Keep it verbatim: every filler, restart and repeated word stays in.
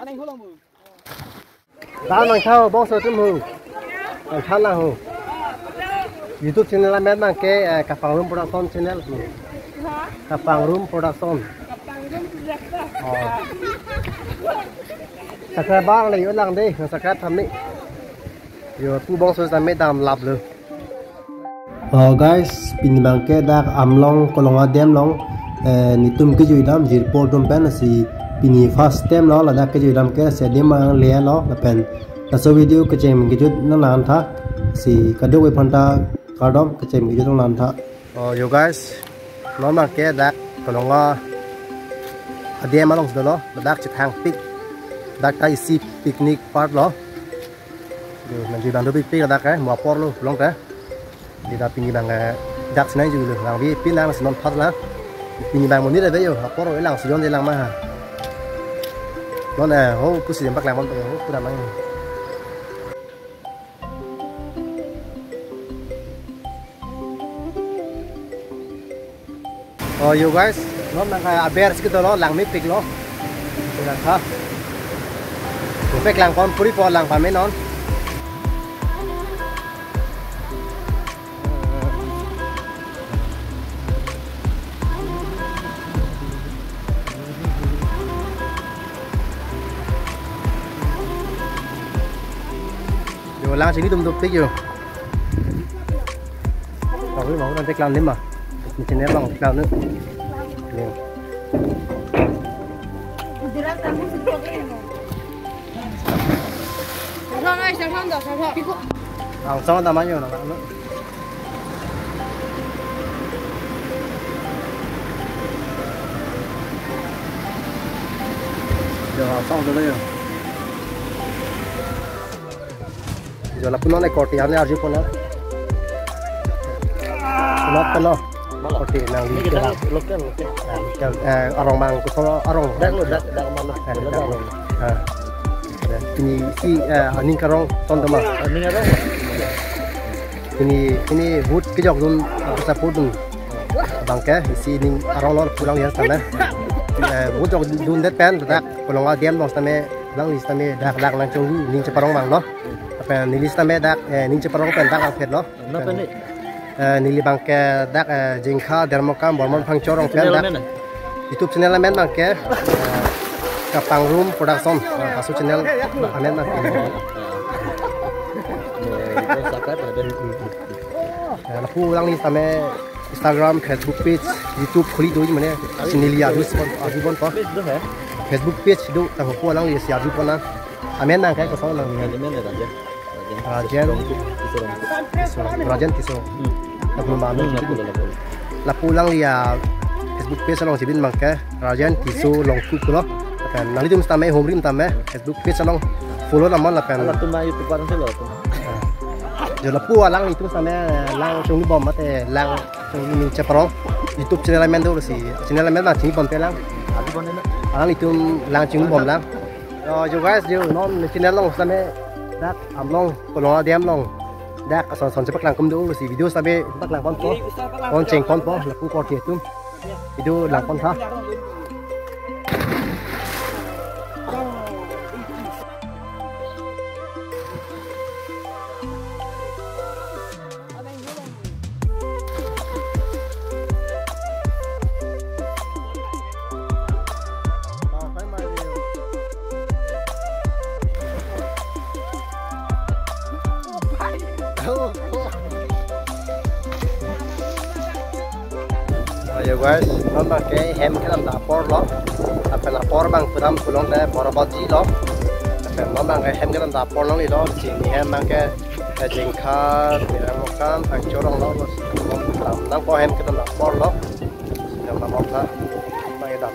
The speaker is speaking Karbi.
Aneng hulang mu. Dan nang thau bongso atum ho. Nang than lang ho. YouTube channel amen abang ke, eh, Kapangrum Production channel ho. Kapangrum Production. Oh. Subscriber le yo lang de, subscribe tha me. Yo pu bongso tame dam lap lo. Oh guys, pini abang ke dak Amlong Kolonga Dam along, eh, netum kejui dam jirpo atum pen si pini first time lo ladak kejui dam ke si adim abang le lo lapen laso video kecheng kejut nang nang tha si kadokave aphan ta kardom kecheng kejut nang nang tha. Oh yo guys, non abang ke dak Kolonga Dam along si dolo, ladak chethang pik, dak ta isi picnic part lo. Yo, nangji abang dopik pik ladak ke, mo apor lo, pulang ke. Di dak pini abang, eh, dak si nangji lo, nang vi pin nang si non phat la. Pini abang monit ave yo, apor lo lang si jon de lang ma ha. Non, eh, ho pusi jempak lang mon, ho pura mang. Oh, yo guys, non abang ke aber si dolo, lang mepik lo. Sudah ha. Mepik lang kon puri po lang pame non. Yo, lang chingni dum dopik yo. Kami mau nanti kelang lima. Ini channel abang kelang nu. Yo. Langsung ada mayo na, nu. Yo, langsung dulu yo. Yo, lapu non e korte arni arju pon na. Sunat pon lo. Korte nangli. Ini kita local, local. Ah, local. Eh, arong abang koson arong. Dak lo, dak, dak mana? Eh, dak lo. Ah. Ini si, eh, aning karong ton tema. Aning karong. Ini, ini vote kejok dun, eh, support dun. Abang ke, isi ning arong lo pulang ya sana. Eh, vote jok dundet pen, dak Kolonga Dam along sitame, lang li sitame, dak, dak nangchonglu, ning cheparong abang lo. Lapen neli sitame dak, eh, ning cheparong pen dak angphet lo. Napa ni? Eh, neli abang ke dak, eh, Jengkha, Dermokam, Bormon Phangcho arong pen dak. Channel amen na? YouTube channel amen abang ke, eh, Kapangrum Production, eh, kasu channel amen abang ke. Eh, itu subscribe ada. Eh, lapu lang li sitame Instagram, Facebook page, YouTube khuli do mane, neli arju pon, arju pon po. Page do hai? Facebook page do, ta ho pu lang li si arju pon na. Amen abang ke koson lang ni. Amen ya, Rajen. Rajen. Tisso. Rajen Tisso. Hmm. Lapu abang. Hmm, lapu, lapu. Lapu lang li ya Facebook page along si bin abang ke Rajen Tisso Longkup lo. Kan nanglitum sitame homrim tame Facebook page along follow naman lapen. Ala tum YouTube along selo tum. Yo lapu alanglitum sitame lang chongni bom mate lang chongni ning cheparong. YouTube channel amen do si. Channel amen abang chini bom pe lang. Adi bom na. Alanglitum lang chongni bom lang. Yo, yo guys, yo non channel along sitame dak Amlong Kolonga Dam along dak ason son chepaklangkle do si video sitame paklangpon po. Pon chengpon po lapu korte atum. Video langpon tha. Oh, yo guys, non abang ke hem kedam ta apor lo. Lapen apor abang pudam pulong te Borabaji lo. Lapen non abang ke hem kedam ta apor lo ni lo. Chini hem abang ke, eh, Jengkha, Dermokam, Phangcho arong lo. Nang ko hem kedam ta apor lo. Kedam ta apor ta. Abang kedam.